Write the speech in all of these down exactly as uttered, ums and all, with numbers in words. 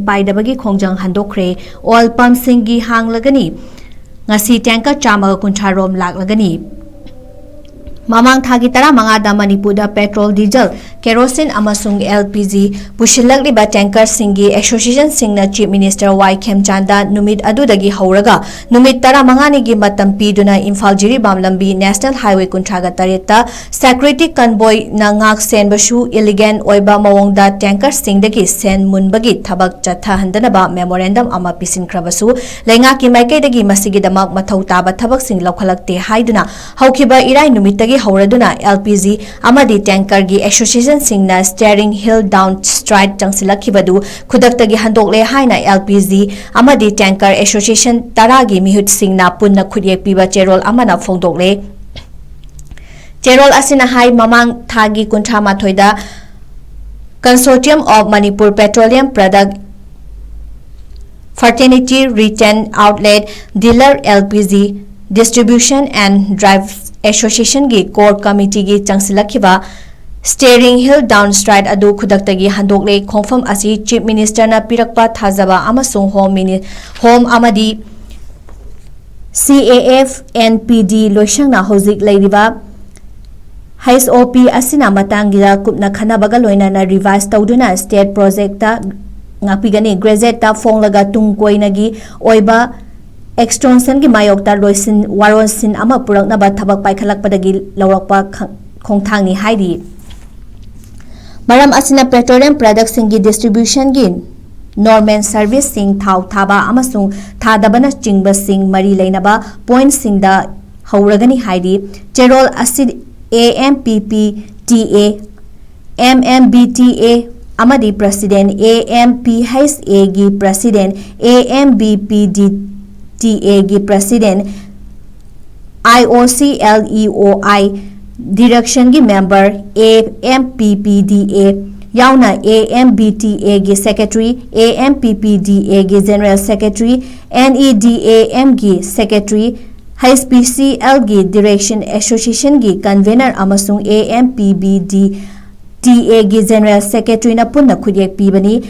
ꯄꯥꯏꯗꯕꯒꯤ ꯈꯣꯡꯖꯪ ꯍꯟꯗꯣꯛꯈ꯭ꯔꯦ꯫ ꯑꯣꯏꯜ ꯄꯝꯁꯤꯡꯒꯤ ꯍꯥꯡꯂꯒꯅꯤ꯫ ꯉꯁꯤ ꯇꯦꯡꯀꯔ ꯆꯥꯝꯃꯒ ꯀꯨꯟꯊ꯭ꯔꯥ ꯔꯣꯝ ꯂꯥꯛꯂꯒꯅꯤ꯫ ꯃꯃꯥꯡ ꯊꯥꯒꯤ ꯇꯔꯥꯃꯉꯥꯗ ꯃꯅꯤꯄꯨꯔꯗ ꯄꯦꯇ꯭ꯔꯣꯜ, ꯗꯤꯖꯜ, ꯀꯦꯔꯣꯁꯤꯟ ꯑꯃꯁꯨꯡ ꯑꯦꯜ ꯄꯤ ꯖꯤ ꯄꯨꯁꯤꯜꯂꯛꯂꯤꯕ ꯇꯦꯡꯀꯔꯁꯤꯡꯒꯤ ꯑꯦꯁꯣꯁꯤꯌꯦꯁꯟꯁꯤꯡꯅ ꯆꯤꯐ ꯃꯤꯅꯤꯁꯇꯔ ꯋꯥꯏ ꯈꯦꯝꯆꯥꯟꯗ ꯅꯨꯃꯤꯠ ꯑꯗꯨꯗꯒꯤ ꯍꯧꯔꯒ ꯅꯨꯃꯤꯠ ꯇꯔꯥꯃꯉꯥꯅꯤꯒꯤ ꯃꯇꯝ ꯄꯤꯗꯨꯅ ꯏꯝꯐꯥꯜ ꯖꯤꯔꯤꯕꯥꯝ ꯂꯝꯕꯤ ꯅꯦꯁꯅꯦꯜ ꯍꯥꯏꯋꯦ ꯀꯨꯟꯊ꯭ꯔꯥꯒ ꯇꯔꯦꯠꯇ ꯁꯦꯀ꯭ꯌꯨꯔꯤꯇꯤ ꯀꯟꯚꯣꯏꯅ ꯉꯥꯛ ꯁꯦꯟꯕꯁꯨ ꯏꯂꯤꯒꯦꯟ ꯑꯣꯏꯕ ꯃꯑꯣꯡꯗ ꯇꯦꯡꯀꯔꯁꯤꯡꯗꯒꯤ ꯁꯦꯟ ꯃꯨꯟꯕꯒꯤ ꯊꯕꯛ ꯆꯠꯊꯍꯟꯗꯅꯕ ꯃꯦꯃꯣꯔꯦꯟꯗꯝ ꯑꯃ ꯄꯤꯁꯤꯟꯈ꯭ꯔꯕꯁꯨ, ꯂꯩꯉꯥꯛꯀꯤ ꯃꯥꯏꯀꯩꯗꯒꯤ ꯃꯁꯤꯒꯤꯗꯃꯛ ꯃꯊꯧ ꯇꯥꯕ ꯊꯕꯛꯁꯤꯡ ꯂꯧꯈꯠꯂꯛꯇꯦ ꯍꯥꯏꯗꯨꯅ ꯍꯧꯈꯤꯕ ꯏꯔꯥꯏ ꯅꯨꯃꯤꯠꯇꯒꯤ ꯍꯧꯔꯗꯨꯅ ꯑꯦꯜ ꯄꯤ ꯖꯤ ꯑꯃꯗꯤ ꯇꯦꯡꯀꯔꯒꯤ ꯑꯦꯁꯣꯁꯤꯌꯦꯁꯟꯁꯤꯡꯅ ꯁ꯭ꯇꯤꯌꯔꯤꯡ ꯍꯤꯜ ꯗꯥꯎꯟ ꯁ꯭ꯇ꯭ꯔꯥꯏꯛ ꯆꯪꯁꯤꯜꯂꯛꯈꯤꯕꯗꯨ ꯈꯨꯗꯛꯇꯒꯤ ꯍꯟꯗꯣꯛꯂꯦ ꯍꯥꯏꯅ ꯑꯦꯜ ꯄꯤ ꯖꯤ ꯑꯃꯗꯤ ꯇꯦꯡꯀꯔ ꯑꯦꯁꯣꯁꯤꯌꯦꯁꯟ ꯇꯔꯥꯒꯤ ꯃꯤꯍꯨꯠꯁꯤꯡꯅ ꯄꯨꯟꯅ ꯈꯨꯠꯌꯦꯛ ꯄꯤꯕ ꯆꯦꯔꯣꯜ ꯑꯃꯅ ꯐꯣꯡꯗꯣꯛꯂꯦ꯫ ꯆꯦꯔꯣꯜ ꯑꯁꯤꯅ ꯍꯥꯏ, ꯃꯃꯥꯡ ꯊꯥꯒꯤ ꯀꯨꯟꯊ꯭ꯔꯥ ꯃꯥꯊꯣꯏꯗ Consortium of Manipur Petroleum Product Fraternity Retail Outlet Dealer L P G Distribution and Drive Association ꯒꯤ core committee ꯒꯤ ꯆꯪꯁꯤꯜꯂꯛꯈꯤꯕ ꯁ꯭ꯇꯤꯌꯔꯤꯡ ꯍꯤꯜ ꯗꯥꯎꯟ ꯁ꯭ꯇ꯭ꯔꯥꯏꯛ ꯑꯗꯨ ꯈꯨꯗꯛꯇꯒꯤ ꯍꯟꯗꯣꯛꯂꯦ꯫ ꯈꯣꯡꯐꯝ ꯑꯁꯤ ꯆꯤꯐ ꯃꯤꯅꯤꯁꯇꯔꯅ ꯄꯤꯔꯛꯄ ꯊꯥꯖꯕ ꯑꯃꯁꯨꯡ ꯍꯣꯝ ꯃꯤꯅꯤ-, ꯍꯣꯝ ꯑꯃꯗꯤ C A F N P D ꯂꯣꯏꯁꯪꯅ ꯍꯧꯖꯤꯛ ꯂꯩꯔꯤꯕ H O P ꯑꯁꯤꯅ ꯃꯇꯥꯡꯒꯤꯗ ꯀꯨꯞꯅ ꯈꯟꯅꯕꯒ ꯂꯣꯏꯅꯅ ꯔꯤꯚꯥꯏꯁ ꯇꯧꯗꯨꯅ ꯁ꯭ꯇꯦꯠ ꯄ꯭ꯔꯣꯖꯦꯛꯇ ꯉꯥꯛꯄꯤꯒꯅꯤ꯫ ꯒ꯭ꯔꯦꯖꯦꯠꯇ ꯐꯣꯡꯂꯒ ꯇꯨꯡ ꯀꯣꯏꯅꯒꯤ ꯑꯣꯏꯕ ꯑꯦꯛꯁꯇꯦꯟꯁꯟꯒꯤ ꯃꯥꯌꯣꯛꯇ ꯂꯣꯏꯁꯤꯟ ꯋꯥꯔꯣꯜꯁꯤꯟ ꯑꯃ ꯄꯨꯔꯛꯅꯕ ꯊꯕꯛ ꯄꯥꯏꯈꯠꯂꯛꯄꯗꯒꯤ ꯂꯧꯔꯛꯄ ꯈ-, ꯈꯣꯡꯊꯥꯡꯅꯤ ꯍꯥꯏꯔꯤ꯫ ꯃꯔꯝ ꯑꯁꯤꯅ ꯄꯦꯇ꯭ꯔꯣꯂꯤꯌꯝ ꯄ꯭ꯔꯗꯛꯁꯤꯡꯒꯤ ꯗꯤꯁꯇ꯭ꯔꯤꯕ꯭ꯌꯨꯁꯟꯒꯤ ꯅꯣꯔꯃꯦꯜ ꯁꯔꯚꯤꯁꯁꯤꯡ, ꯊꯥꯎ ꯊꯥꯕ ꯑꯃꯁꯨꯡ ꯊꯥꯗꯕꯅꯆꯤꯡꯕꯁꯤꯡ ꯃꯔꯤ ꯂꯩꯅꯕ ꯄꯣꯏꯟꯠꯁꯤꯡꯗ ꯍꯧꯔꯒꯅꯤ ꯍꯥꯏꯔꯤ꯫ ꯆꯦꯔꯣꯜ ꯑꯁꯤ A M P P T A, M M B T A ꯑꯃꯗꯤ president, A M P H A ꯒꯤ president, A M B P D T A ꯒꯤ president, I O C L E O I ꯗꯤꯔꯦꯛꯁꯟꯒꯤ member, A M P P D A ꯌꯥꯎꯅ A M B T A ꯒꯤ secretary, A M P P D A ꯒꯤ general secretary, N E D A M ꯒꯤ secretary, H P C L ꯒꯤ direction ꯑꯦꯁꯣꯁꯤꯌꯦꯁꯟꯒꯤ convener ꯑꯃꯁꯨꯡ A M P B D T A ꯒꯤ general ꯁꯦꯀ꯭ꯔꯦꯇꯔꯤꯅ ꯄꯨꯟꯅ ꯈꯨꯠꯌꯦꯛ ꯄꯤꯕꯅꯤ꯫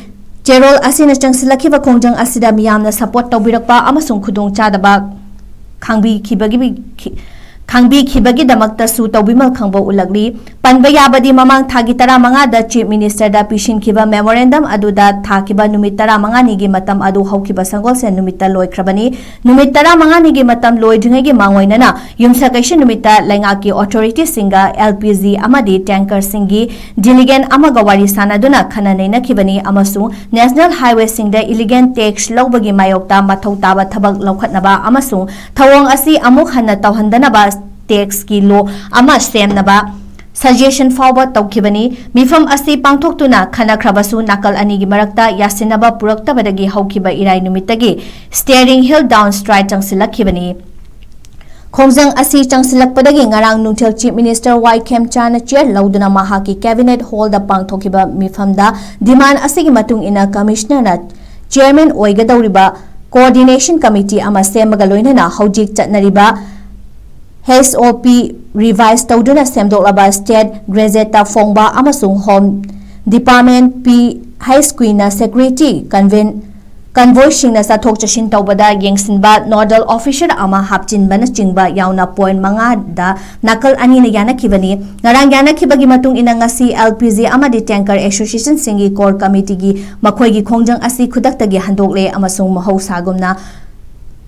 ꯆꯦꯔꯣꯜ ꯑꯁꯤꯅ ꯆꯪꯁꯤꯜꯂꯛꯈꯤꯕ ꯈꯣꯡꯖꯪ ꯑꯁꯤꯗ ꯃꯤꯌꯥꯝꯅ ꯁꯄꯣꯔꯠ ꯇꯧꯕꯤꯔꯛꯄ ꯑꯃꯁꯨꯡ ꯈꯨꯗꯣꯡꯆꯥꯗꯕ ꯈꯪꯕꯤꯈꯤꯕꯒꯤ ꯈꯤ- ꯈꯪꯕꯤꯈꯤꯕꯒꯤꯗꯃꯛꯇꯁꯨ ꯇꯧꯕꯤꯃꯜ ꯈꯪꯕ ꯎꯠꯂꯛꯂꯤ꯫ ꯄꯟꯕ ꯌꯥꯕꯗꯤ, ꯃꯃꯥꯡ ꯊꯥꯒꯤ ꯇꯔꯥꯃꯉꯥꯗ ꯆꯤꯐ ꯃꯤꯅꯤꯁꯇꯔꯗ ꯄꯤꯁꯤꯟꯈꯤꯕ ꯃꯦꯃꯣꯔꯦꯟꯗꯝ ꯑꯗꯨꯗ ꯊꯥꯈꯤꯕ ꯅꯨꯃꯤꯠ ꯇꯔꯥꯃꯉꯥꯅꯤꯒꯤ ꯃꯇꯝ ꯑꯗꯨ ꯍꯧꯈꯤꯕ ꯁꯪꯒꯣꯜꯁꯦꯟ ꯅꯨꯃꯤꯠꯇ ꯂꯣꯏꯈ꯭ꯔꯕꯅꯤ꯫ ꯅꯨꯃꯤꯠ ꯇꯔꯥꯃꯉꯥꯅꯤꯒꯤ ꯃꯇꯝ ꯂꯣꯏꯗ꯭ꯔꯤꯉꯩꯒꯤ ꯃꯥꯡꯑꯣꯏꯅꯅ ꯌꯨꯝꯁꯀꯩꯁ ꯅꯨꯃꯤꯠꯇ ꯂꯩꯉꯥꯛꯀꯤ ꯑꯣꯊꯣꯔꯤꯇꯤꯁꯤꯡꯒ ꯑꯦꯜ ꯄꯤ ꯖꯤ ꯑꯃꯗꯤ ꯇꯦꯡꯀꯔꯁꯤꯡꯒꯤ ꯗꯤꯂꯤꯒꯦꯟ ꯑꯃꯒ ꯋꯥꯔꯤ ꯁꯥꯅꯗꯨꯅ ꯈꯟꯅ ꯅꯩꯅꯈꯤꯕꯅꯤ ꯑꯃꯁꯨꯡ ꯅꯦꯁꯅꯦꯜ ꯍꯥꯏꯋꯦꯁꯤꯡꯗ ꯏꯂꯤꯒꯦꯟ ꯇꯦꯛꯁ ꯂꯧꯕꯒꯤ ꯃꯥꯌꯣꯛꯇ ꯃꯊꯧ ꯇꯥꯕ ꯊꯕꯛ ꯂꯧꯈꯠꯅꯕ ꯑꯃꯁꯨꯡ ꯊꯧꯑꯣꯡ ꯑꯁꯤ ꯑꯃꯨꯛ ꯍꯟꯅ ꯇꯧꯍꯟꯗꯅꯕ ꯇꯦꯛꯁꯀꯤ ꯂꯣ ꯑꯃ ꯁꯦꯝꯅꯕ ꯁꯖꯦꯁꯟ ꯐꯥꯎꯕ ꯇꯧꯈꯤꯕꯅꯤ꯫ ꯃꯤꯐꯝ ꯑꯁꯤ ꯄꯥꯡꯊꯣꯛꯇꯨꯅ ꯈꯟꯅꯈ꯭ꯔꯕꯁꯨ ꯅꯥꯀꯜ ꯑꯅꯤꯒꯤ ꯃꯔꯛꯇ ꯌꯥꯁꯤꯟꯅꯕ ꯄꯨꯔꯛꯇꯕꯗꯒꯤ ꯍꯧꯈꯤꯕ ꯏꯔꯥꯏ ꯅꯨꯃꯤꯠꯇꯒꯤ ꯁ꯭ꯇꯤꯌꯔꯤꯡ ꯍꯤꯜ ꯗꯥꯎꯟ ꯁ꯭ꯇ꯭ꯔꯥꯏꯛ ꯆꯪꯁꯤꯜꯂꯛꯈꯤꯕꯅꯤ꯫ ꯈꯣꯡꯖꯪ ꯑꯁꯤ ꯆꯪꯁꯤꯜꯂꯛꯄꯗꯒꯤ ꯉꯔꯥꯡ ꯅꯨꯡꯊꯤꯜ ꯆꯤꯐ ꯃꯤꯅꯤꯁꯇꯔ ꯋꯥꯏ ꯈꯦꯝꯆꯥꯅ ꯆꯤꯌꯔ ꯂꯧꯗꯨꯅ ꯃꯍꯥꯛꯀꯤ ꯀꯦꯕꯤꯅꯦꯠ ꯍꯣꯜꯗ ꯄꯥꯡꯊꯣꯛꯈꯤꯕ ꯃꯤꯐꯝꯗ ꯗꯤꯃꯥꯟ ꯑꯁꯤꯒꯤ ꯃꯇꯨꯡ ꯏꯟꯅ ꯀꯃꯤꯁꯅꯔꯅ ꯆꯤꯌꯔꯃꯦꯟ ꯑꯣꯏꯒꯗꯧꯔꯤꯕ ꯀꯣꯑꯣꯔꯗꯤꯅꯦꯁꯟ ꯀꯃꯤꯇꯤ ꯑꯃ ꯁꯦꯝꯕꯒ ꯂꯣꯏꯅꯅ ꯍꯧꯖꯤꯛ ꯆꯠꯅꯔꯤꯕ ꯍꯩꯆ ꯑꯣ ꯄꯤ ꯔꯤꯚꯥꯏꯁ ꯇꯧꯗꯨꯅ ꯁꯦꯝꯗꯣꯛꯂꯕ ꯁ꯭ꯇꯦꯠ ꯒ꯭ꯔꯦꯖꯦꯠꯇ ꯐꯣꯡꯕ ꯑꯃꯁꯨꯡ ꯍꯣꯝ ꯗꯤꯄꯥꯔꯠꯃꯦꯟ ꯄꯤ ꯍꯩꯆ ꯀ꯭ꯋꯤꯅ ꯁꯦꯀ꯭ꯌꯨꯔꯤꯇꯤ ꯀꯟꯚꯦꯟ ꯀꯟꯚꯣꯏꯁꯤꯡꯅ ꯆꯠꯊꯣꯛ ꯆꯠꯁꯤꯟ ꯇꯧꯕꯗ ꯌꯦꯡꯁꯤꯟꯕ ꯅꯣꯗꯜ ꯑꯣꯐꯤꯁꯔ ꯑꯃ ꯍꯥꯞꯆꯤꯟꯕꯅꯆꯤꯡꯕ ꯌꯥꯎꯅ ꯄꯣꯏꯟꯠ ꯃꯉꯥꯗ ꯅꯥꯀꯜ ꯑꯅꯤꯅ ꯌꯥꯅꯈꯤꯕꯅꯤ꯫ ꯉꯔꯥꯡ ꯌꯥꯅꯈꯤꯕꯒꯤ ꯃꯇꯨꯡ ꯏꯟꯅ ꯉꯁꯤ ꯑꯦꯜ ꯄꯤ ꯖꯤ ꯑꯃꯗꯤ ꯇꯦꯡꯀꯔ ꯑꯦꯁꯣꯁꯤꯌꯦꯁꯟꯁꯤꯡꯒꯤ ꯀꯣꯔ ꯀꯃꯤꯇꯤꯒꯤ ꯃꯈꯣꯏꯒꯤ ꯈꯣꯡꯖꯪ ꯑꯁꯤ ꯈꯨꯗꯛꯇꯒꯤ ꯍꯟꯗꯣꯛꯂꯦ ꯑꯃꯁꯨꯡ ꯃꯍꯧꯁꯥꯒꯨꯝꯅ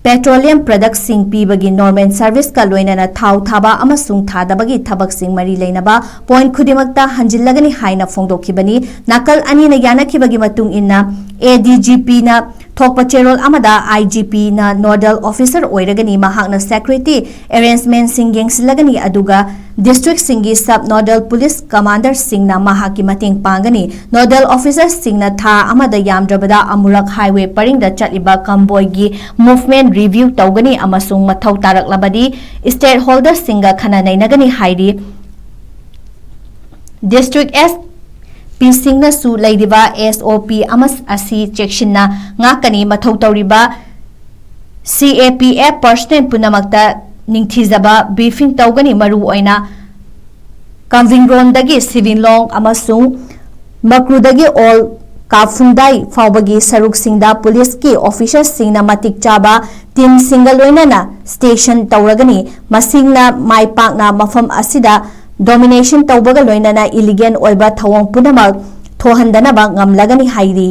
ꯄꯦꯇ꯭ꯔꯣꯂꯤꯌꯝ ꯄ꯭ꯔꯗꯛꯁꯤꯡ ꯄꯤꯕꯒꯤ ꯅꯣꯔꯃꯦꯜ ꯁꯔꯚꯤꯁꯀ ꯂꯣꯏꯅꯅ ꯊꯥꯎ ꯊꯥꯕ ꯑꯃꯁꯨꯡ ꯊꯥꯗꯕꯒꯤ ꯊꯕꯛꯁꯤꯡ ꯃꯔꯤ ꯂꯩꯅꯕ ꯄꯣꯏꯟꯠ ꯈꯨꯗꯤꯡꯃꯛꯇ ꯍꯟꯖꯤꯜꯂꯒꯅꯤ ꯍꯥꯏꯅ ꯐꯣꯡꯗꯣꯛꯈꯤꯕꯅꯤ꯫ ꯅꯥꯀꯜ ꯑꯅꯤꯅ ꯌꯥꯅꯈꯤꯕꯒꯤ ꯃꯇꯨꯡ ꯏꯟꯅ ꯑꯦ ꯗꯤ ꯖꯤ ꯄꯤꯅ ꯊꯣꯛꯄ ꯆꯦꯔꯣꯜ ꯑꯃꯗ ꯑꯥꯏ ꯖꯤ ꯄꯤꯅ ꯅꯣꯗꯜ ꯑꯣꯐꯤꯁꯔ ꯑꯣꯏꯔꯒꯅꯤ꯫ ꯃꯍꯥꯛꯅ ꯁꯦꯀ꯭ꯌꯨꯔꯤꯇꯤ ꯑꯦꯔꯦꯟꯖꯃꯦꯟꯠꯁꯤꯡ ꯌꯦꯡꯁꯤꯜꯂꯒꯅꯤ, ꯑꯗꯨꯒ ꯗꯤꯁꯇ꯭ꯔꯤꯛꯁꯤꯡꯒꯤ ꯁꯕ ꯅꯣꯗꯜ ꯄꯨꯂꯤꯁ ꯀꯃꯥꯟꯗꯔꯁꯤꯡꯅ ꯃꯍꯥꯛꯀꯤ ꯃꯇꯦꯡ ꯄꯥꯡꯒꯅꯤ꯫ ꯅꯣꯗꯜ ꯑꯣꯐꯤꯁꯔꯁꯤꯡꯅ ꯊꯥ ꯑꯃꯗ ꯌꯥꯝꯗ꯭ꯔꯕꯗ ꯑꯃꯨꯔꯛ ꯍꯥꯏꯋꯦ ꯄꯔꯤꯡꯗ ꯆꯠꯂꯤꯕ ꯀꯝꯕꯣꯏꯒꯤ ꯃꯨꯚꯃꯦꯟꯠ ꯔꯤꯚꯤꯌꯨ ꯇꯧꯒꯅꯤ ꯑꯃꯁꯨꯡ ꯃꯊꯧ ꯇꯥꯔꯛꯂꯕꯗꯤ ꯁ꯭ꯇꯦꯛꯍꯣꯜꯗꯔꯁꯤꯡꯒ ꯈꯟꯅ ꯅꯩꯅꯒꯅꯤ ꯍꯥꯏꯔꯤ꯫ ꯗꯤꯁꯇ꯭ꯔꯤꯛ ꯑꯦꯁ ꯄꯤꯁꯤꯡꯅꯁꯨ ꯂꯩꯔꯤꯕ ꯑꯦꯁ ꯑꯣ ꯄꯤ ꯑꯃ ꯑꯁꯤ ꯆꯦꯛꯁꯤꯟꯅ ꯉꯥꯛꯀꯅꯤ꯫ ꯃꯊꯧ ꯇꯧꯔꯤꯕ ꯁꯤ ꯑꯦ ꯄꯤ ꯑꯦꯐ ꯄꯔꯁꯅꯦꯜ ꯄꯨꯝꯅꯃꯛꯇ ꯅꯤꯡꯊꯤꯖꯕ ꯕ꯭ꯔꯤꯐꯤꯡ ꯇꯧꯒꯅꯤ, ꯃꯔꯨꯑꯣꯏꯅ ꯀꯝꯚꯤꯡꯔꯣꯟꯗꯒꯤ ꯁꯤꯚꯤꯂꯣꯡ ꯑꯃꯁꯨꯡ ꯃꯀ꯭ꯔꯨꯗꯒꯤ ꯑꯣꯜ ꯀꯥꯐꯨꯟꯗꯥꯏ ꯐꯥꯎꯕꯒꯤ ꯁꯔꯨꯛꯁꯤꯡꯗ ꯄꯨꯂꯤꯁꯀꯤ ꯑꯣꯐꯤꯁꯔꯁꯤꯡꯅ ꯃꯇꯤꯛ ꯆꯥꯕ ꯇꯤꯝꯁꯤꯡꯒ ꯂꯣꯏꯅꯅ ꯁ꯭ꯇꯦꯁꯟ ꯇꯧꯔꯒꯅꯤ꯫ ꯃꯁꯤꯅ ꯃꯥꯏ ꯄꯥꯛꯅ ꯃꯐꯝ ꯑꯁꯤꯗ ꯗꯣꯃꯤꯅꯦꯁꯟ ꯇꯧꯕꯒ ꯂꯣꯏꯅꯅ ꯏꯂꯤꯒꯦꯜ ꯑꯣꯏꯕ ꯊꯧꯑꯣꯡ ꯄꯨꯝꯅꯃꯛ ꯊꯣꯛꯍꯟꯗꯅꯕ ꯉꯝꯂꯒꯅꯤ ꯍꯥꯏꯔꯤ꯫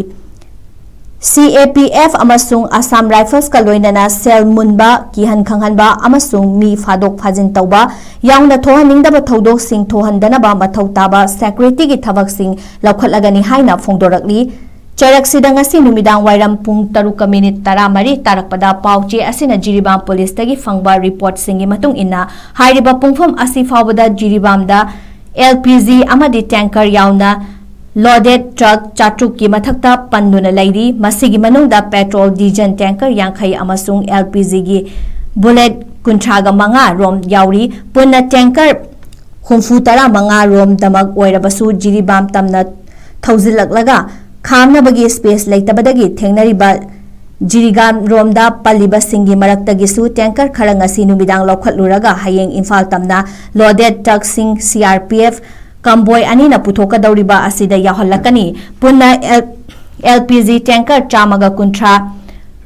ꯁꯤ ꯑꯦ ꯄꯤ ꯑꯦꯐ ꯑꯃꯁꯨꯡ ꯑꯁꯥꯝ ꯔꯥꯏꯐꯜꯁꯀ ꯂꯣꯏꯅꯅ ꯁꯦꯜ ꯃꯨꯟꯕ, ꯀꯤꯍꯟ ꯈꯪꯍꯟꯕ ꯑꯃꯁꯨꯡ ꯃꯤ ꯐꯥꯗꯣꯛ ꯐꯥꯖꯤꯟ ꯇꯧꯕ ꯌꯥꯎꯅ ꯊꯣꯛꯍꯟꯅꯤꯡꯗꯕ ꯊꯧꯗꯣꯛꯁꯤꯡ ꯊꯣꯛꯍꯟꯗꯅꯕ ꯃꯊꯧ ꯇꯥꯕ ꯁꯦꯀ꯭ꯌꯨꯔꯤꯇꯤꯒꯤ ꯊꯕꯛꯁꯤꯡ ꯂꯧꯈꯠꯂꯒꯅꯤ ꯍꯥꯏꯅ ꯐꯣꯡꯗꯣꯔꯛꯂꯤ꯫ ꯆꯩꯔꯛꯁꯤꯗ ꯉꯁꯤ ꯅꯨꯃꯤꯗꯥꯡ ꯋꯥꯏꯔꯝ ꯄꯨꯡ ꯇꯔꯨꯛꯀ ꯃꯤꯅꯤꯠ ꯇꯔꯥꯃꯔꯤ ꯇꯥꯔꯛꯄꯗ ꯄꯥꯎ ꯆꯦ ꯑꯁꯤꯅ ꯖꯤꯔꯤꯕꯥꯝ ꯄꯨꯂꯤꯁꯇꯒꯤ ꯐꯪꯕ ꯔꯤꯄꯣꯔꯠꯁꯤꯡꯒꯤ ꯃꯇꯨꯡ ꯏꯟꯅ, ꯍꯥꯏꯔꯤꯕ ꯄꯨꯡꯐꯝ ꯑꯁꯤ ꯐꯥꯎꯕꯗ ꯖꯤꯔꯤꯕꯥꯝꯗ ꯑꯦꯜ ꯄꯤ ꯖꯤ ꯑꯃꯗꯤ ꯇꯦꯡꯀꯔ ꯌꯥꯎꯅ ꯂꯣꯗꯦꯗ ꯇ꯭ꯔꯛ ꯆꯥꯇ꯭ꯔꯨꯛꯀꯤ ꯃꯊꯛꯇ ꯄꯟꯗꯨꯅ ꯂꯩꯔꯤ꯫ ꯃꯁꯤꯒꯤ ꯃꯅꯨꯡꯗ ꯄꯦꯇ꯭ꯔꯣꯜ, ꯗꯤꯖꯜ ꯇꯦꯡꯀꯔ ꯌꯥꯡꯈꯩ ꯑꯃꯁꯨꯡ ꯑꯦꯜ ꯄꯤ ꯖꯤꯒꯤ ꯕꯨꯂꯦꯠ ꯀꯨꯟꯊ꯭ꯔꯥꯒ ꯃꯉꯥ ꯔꯣꯝ ꯌꯥꯎꯔꯤ꯫ ꯄꯨꯟꯅ ꯇꯦꯡꯀꯔ ꯍꯨꯝꯐꯨ ꯇꯔꯥ ꯃꯉꯥ ꯔꯣꯝꯗꯃꯛ ꯑꯣꯏꯔꯕꯁꯨ ꯖꯤꯔꯤꯕꯥꯝ ꯇꯝꯅ ꯊꯧꯖꯤꯜꯂꯛꯂꯒ ꯈꯥꯝꯅꯕꯒꯤ ꯁ꯭ꯄꯦꯁ ꯂꯩꯇꯕꯗꯒꯤ ꯊꯦꯡꯅꯔꯤꯕ ꯖꯤꯔꯤꯕꯥꯝ ꯔꯣꯝꯗ ꯄꯜꯂꯤꯕꯁꯤꯡꯒꯤ ꯃꯔꯛꯇꯒꯤꯁꯨ ꯇꯦꯡꯀꯔ ꯈꯔ ꯉꯁꯤ ꯅꯨꯃꯤꯗꯥꯡ ꯂꯧꯈꯠꯂꯨꯔꯒ ꯍꯌꯦꯡ ꯏꯝꯐꯥꯜ ꯇꯝꯅ ꯂꯣꯗꯦꯗ ꯇ꯭ꯔꯛꯁꯤꯡ ꯁꯤ ꯑꯥꯔ ꯄꯤ ꯑꯦꯐ ꯀꯝꯕꯣꯏ ꯑꯅꯤꯅ ꯄꯨꯊꯣꯛꯀꯗꯧꯔꯤꯕ ꯑꯁꯤꯗ ꯌꯥꯎꯍꯜꯂꯛꯀꯅꯤ꯫ ꯄꯨꯟꯅ ꯑꯦꯜ ꯄꯤ ꯖꯤ ꯇꯦꯡꯀꯔ ꯆꯥꯝꯃꯒ ꯀꯨꯟꯊ꯭ꯔꯥ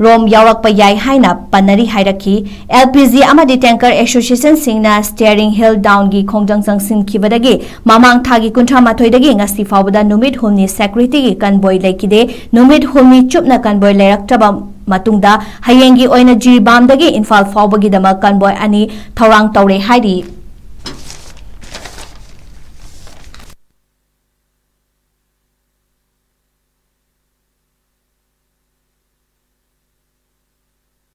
ꯔꯣꯝ ꯌꯥꯎꯔꯛꯄ ꯌꯥꯏ ꯍꯥꯏꯅ ꯄꯟꯅꯔꯤ ꯍꯥꯏꯔꯛꯈꯤ꯫ ꯑꯦꯜ ꯄꯤ ꯖꯤ ꯑꯃꯗꯤ ꯇꯦꯡꯀꯔ ꯑꯦꯁꯣꯁꯤꯌꯦꯁꯟꯁꯤꯡꯅ ꯁ꯭ꯇꯤꯌꯔꯤꯡ ꯍꯤꯜ ꯗꯥꯎꯟꯒꯤ ꯈꯣꯡꯖꯪ ꯆꯪꯁꯤꯟꯈꯤꯕꯗꯒꯤ ꯃꯃꯥꯡ ꯊꯥꯒꯤ ꯀꯨꯟꯊ꯭ꯔꯥ ꯃꯥꯊꯣꯏꯗꯒꯤ ꯉꯁꯤ ꯐꯥꯎꯕꯗ ꯅꯨꯃꯤꯠ ꯍꯨꯝꯅꯤ ꯁꯦꯀ꯭ꯌꯨꯔꯤꯇꯤꯒꯤ ꯀꯟꯕꯣꯏ ꯂꯩꯈꯤꯗꯦ꯫ ꯅꯨꯃꯤꯠ ꯍꯨꯝꯅꯤ ꯆꯨꯞꯅ ꯀꯟꯕꯣꯏ ꯂꯩꯔꯛꯇ꯭ꯔꯕ ꯃꯇꯨꯡꯗ ꯍꯌꯦꯡꯒꯤ ꯑꯣꯏꯅ ꯖꯤꯔꯤꯕꯥꯝꯗꯒꯤ ꯏꯝꯐꯥꯜ ꯐꯥꯎꯕꯒꯤꯗꯃꯛ ꯀꯟꯕꯣꯏ ꯑꯅꯤ ꯊꯧꯔꯥꯡ ꯇꯧꯔꯦ ꯍꯥꯏꯔꯤ꯫